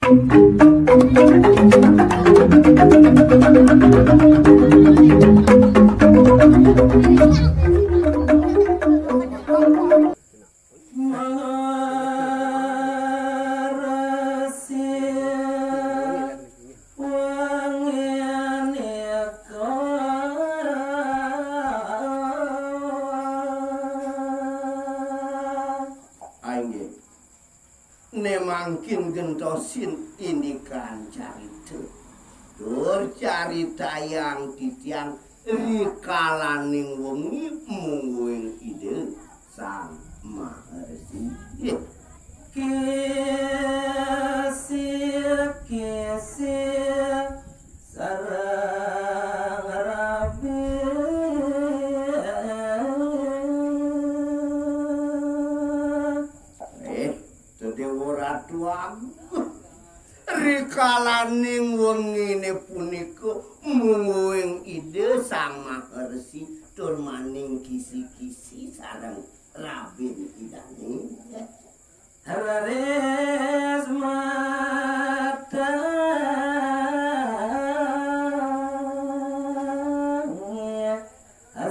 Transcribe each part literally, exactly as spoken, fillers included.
Inggih. Né mangkin gentosin indikan carita. Tur caritayang titiang rikalaning wengi mungguing Ida Sang Maha Resi. Nggih. Kisih-kisih sareng rabi. Eh, Déwa Ratu Agung. Rikalaning wenginé punika mungguing Ida Sang Maha Resi tur maning kisi-kisi sareng rabin Idané. Raris mateng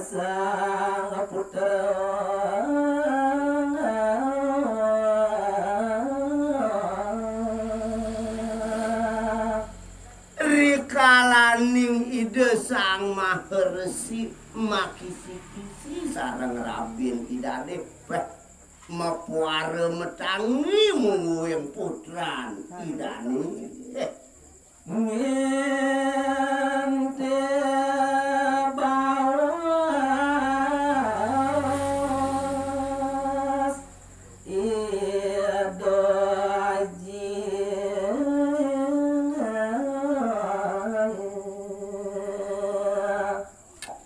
Sang Putra. Rikalaning Ida Sang Maha Resi makisi-kisi sareng rabin Idané, béh, mapuara matangi mungguing putran Idané. Ngintip baos Ida Aji.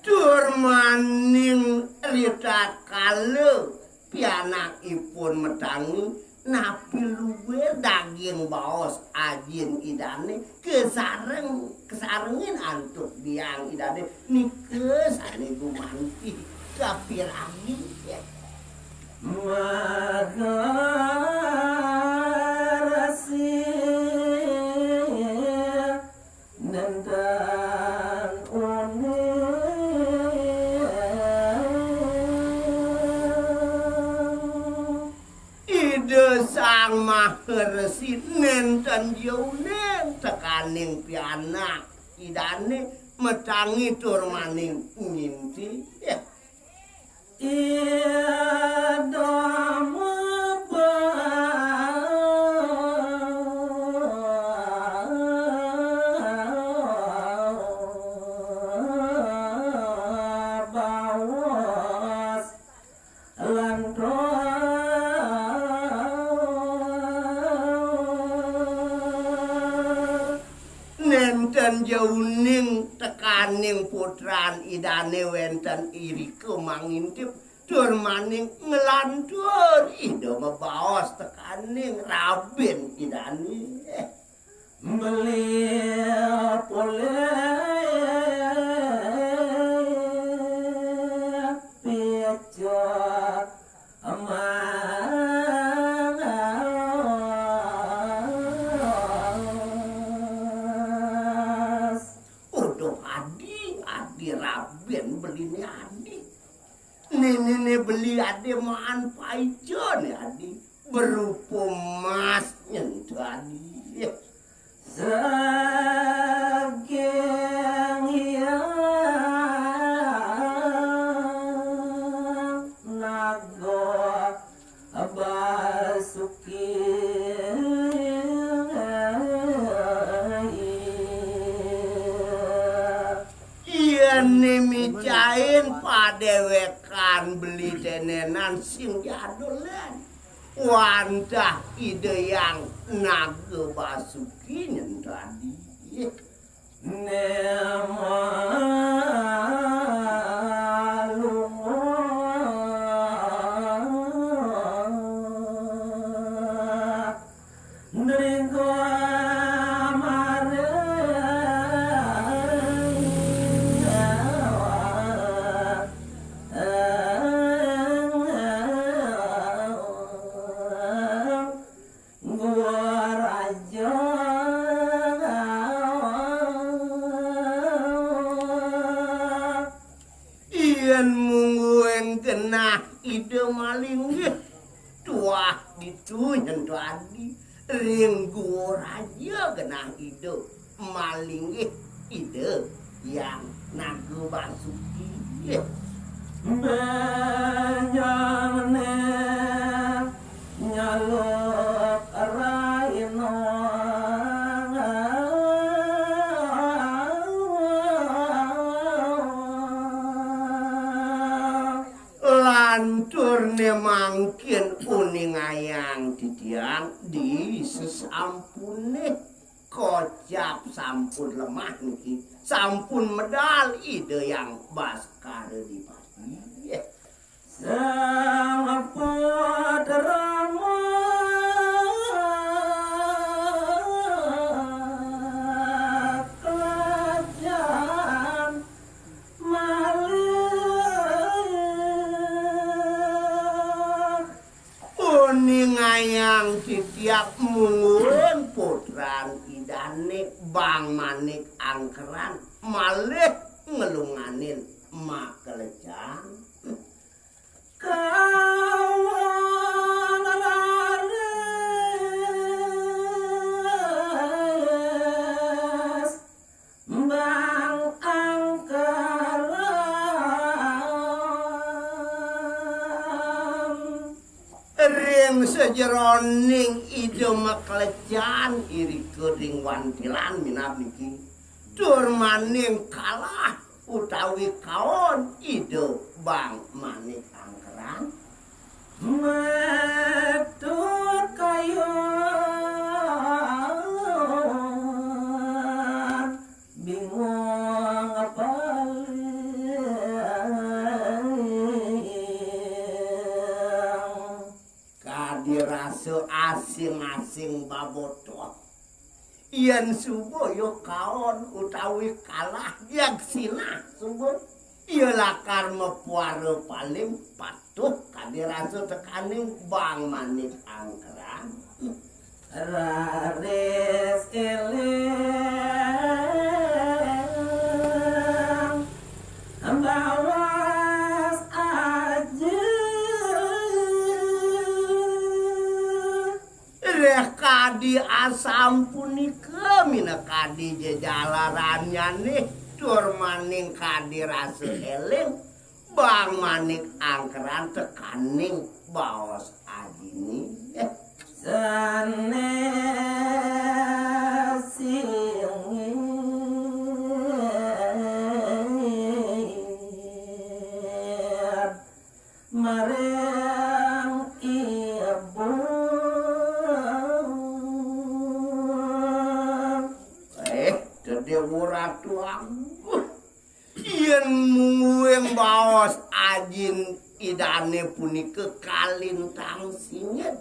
Tur maning ritatkala pianakipun matangi, napi luir daging baos ajin Idané kasareng, kasarengin antuk biang Idané, nika sané gumanti kapiragi. Maha Resi nénten uning. Ida Sang Maha Resi nénten ja uning tekaning pianak Idané matangi tur maning ngintip. Ida mabaos lantur. Nénten ja uning tekaning putran Idané wénten irika mangintip tur maning nglantur Ida mabaos tekaning rabin Idané. Beli polih picu emas. Uduh adi, adi rabin beliné adi. Nénéné beli adi maan paica né adi. Berupa emas nyen to adi. Saking Hyang Naga Basuki. Yén micain padéwékan beli dénénan sing jadolan. Wantah Ida Hyang Naga Basuki nyen tadi. Nema lunga nrika maring Gua Raja. Guwa raja genah Ida, malinggih Ida Hyang Naga Basuki. Benjamne nyaluk raina. Lanturne mangkin uningayang titiang di sesampune kocap sampun lemah niki, sampun medal Ida Hyang Baskara Dipati. Sang putra maklejan malih. Uningayang titiang mungguing putran Idane Bang Manik Angkeran malih nglunganin maklejan. Kawan raris Bang Angkeran. Ring sajeroning Ida maklejan irika ring wantilan minab niki. Tur maning kalah utawi kaon Ida Bang Manik Angkeran. Metu kayun bingung paling. Kadi rasa asing-asing babotoh. Yen suba ya kaon utawi kalah, jeg sinah suba, ya lakar mapuara paling patuh kadi rasa tekaning Bang Manik Angkeran. Raris eling baos aji. Reh kadi asapunika minakadi jejalarannyane tur maning kadi rasa eling Bang Manik Angkeran tekaning baos ajine. Sanés singit maring ibu. Eh, Déwa Ratu Agung. Yen mungguing baos ajin idane punika kalintang singit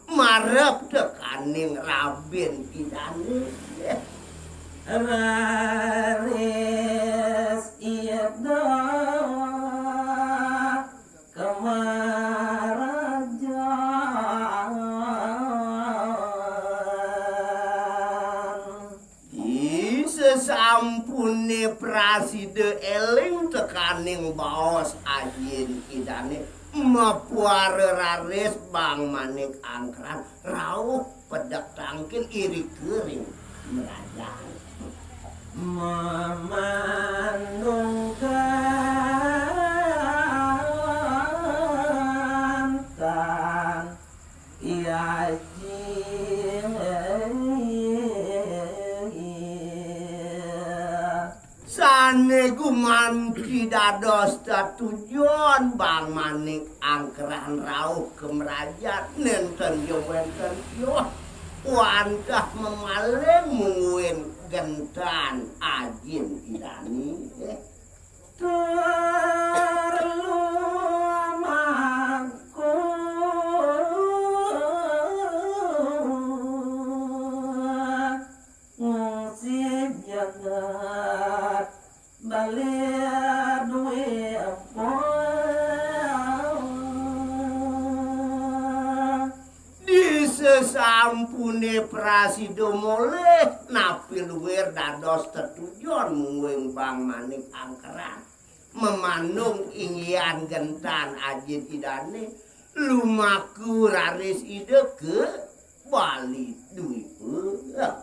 marep tekaning rabin idane. Raris ida kemarajan. Di sesampune prasida eling tekaning baos ajin idane, mapuara raris Bang Manik Angkeran rauh pedek tangkil irika ring mrajan. Mamandung gantan. Iya, Jing. Sane gumanti dados tetujon Bang Manik Angkeran rauh ka mrajan, nenten ya wenten ya wantah mamaling mungguing gentan ajin idane. Tur lumaku ngungsi jagat bali duwe apa. Di sesampune prasida molih napi luir dados tetujon mungguing Bang Manik Angkeran. Mamandung inggihan gentan ajin idane, lumaku raris ida ka ပှၤလံၤဒုးအံၤပၢၢ်,